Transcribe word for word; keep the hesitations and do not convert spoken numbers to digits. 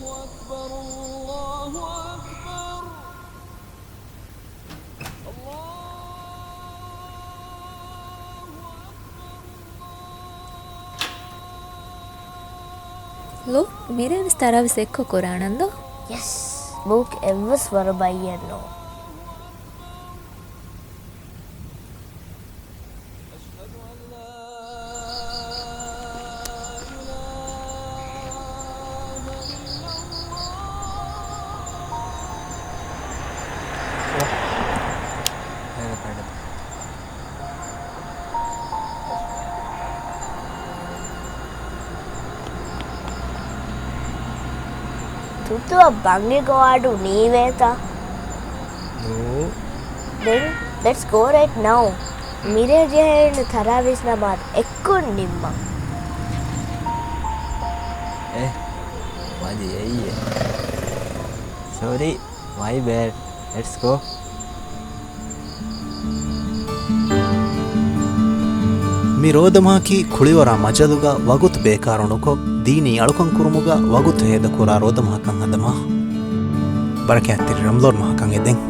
الله أكبر، الله أكبر، الله أكبر. ލޯ، މިރޭވެސް ތަރާވީސް އެއްކޮށް ކުރާނަން ދޯ؟ ޔެސް، ލޫކް އެއްވެސް ވަރުބައްޔެއް ނޫން. ތުއްތުއަށް ބަންގި ގޯއަޑު ނީވޭތަ؟ ނޫ. Then let's go right now. މިރޭ ޖެހޭނެ ތަރާވީސް ނަމާދު އެއްކޮށް ނިންމަން. އެ، މަޖި އެއީ. Sorry, my bad. Let's go. މި ރޯދަމަހަކީ ކުޅިވަރާ މަޖަލުގަ ވަގުތު ބޭކާރު ނުކޮށް، ދީނީ އަޅުކަން ކުރުމުގަ ވަގުތު ހޭދަކުރާ ރޯދަމަހަކަށް ހަދަ މަހު. ބަރަކާތްތެރި ރަމަޟާން މަހަކަށް އެދެން.